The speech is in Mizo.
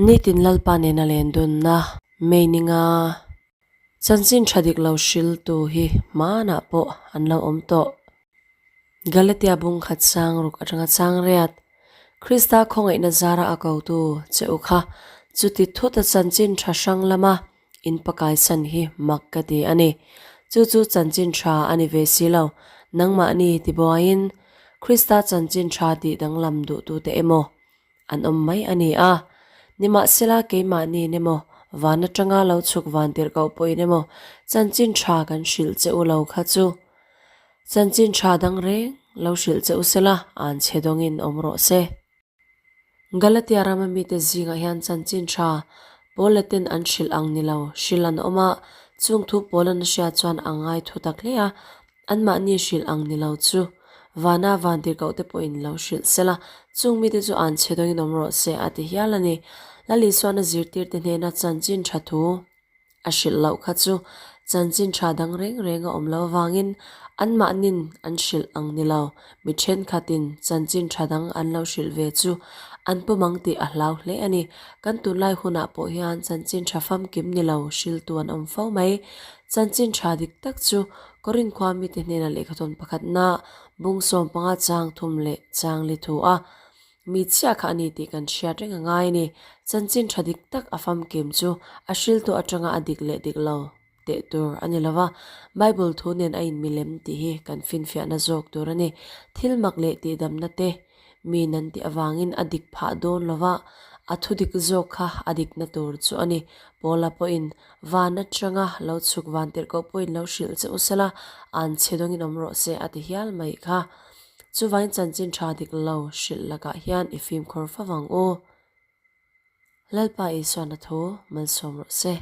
Nitin Lalpa nena len dunna May ninga chanchin tha dik lo hriltu hi hmanah pawh an lo awm tawh. Galatia bung khat sang ruk atanga chang riat, Krista khawngaihna zara a kotu che u kha chuti thuta chanchin tha hrang lama in pakaisan hi mak ka ti a ni. Chu chu chanchin tha a ni ve si lo. Nangmahni tibuaiin Krista chanchin tha tih danglam duhtute emaw an awm mai a ni a. Nimahsela keimahni emaw van atanga lo chhuk van tirh koh pawhin emaw chanchin tha kan hrilh che u lo kha chu chanchin tha dang reng lo hrilh che u sela an chhe dawngin awm rawh se. Galatia rama mite zingah hian chanchin tha Paula ten an hrilh ang ni lo, hrilh an awm a, chung thu Paula'n a hriat chuan a ngai thu tak hle a, anmahni hrilh ang ni lo chu vana vantirhkohte pawhin lo hrilh se la, chung mite chu an chhe dawngin awm rawh se a ti hial a ni. Lal Isua'n a zirtirte hnena chanchin tha thu A hrilh loh kha chu chanchin tha dang reng reng a awm lo avangin anmahnin an hrilh ang ni lo. Mi thenkhatin chanchin tha dang an lo hrilh ve chu an pawm ang tih a hlau hle a ni. Kan tunlai hunah pawh hian chanchin tha famkim ni lo hriltu an awm fo mai. Chanchin tha dik tak chu Korin khua mite hnena lehkhathawn pakhatna bung 15 chang thum leh chang li thu a Mi chiah kha a ni tih kan hriat reng a ngai a ni. Chanchin tha dik tak a famkim chu a hriltu atanga a dik leh dik lo teh tur a ni lo va, Bible thu nen a inmilem tih hi kan finfiahna zawk tur a ni. Thil mak leh tihdamna te mi nan tih avangin a dik phah dawn lo va, a thu dik zawk kha a dikna tur chu a ni. Paula pawhin van atanga lo chhuk van tirhkoh pawhin lo hrilh che u sela, an chhe dawngin awm rawh se a ti hial mai kha. Chuvain chanchin tha dik lo hrilh lakah hian i fimkhur fo vang u. Lalpa Isuan a thu malsawm rawh se.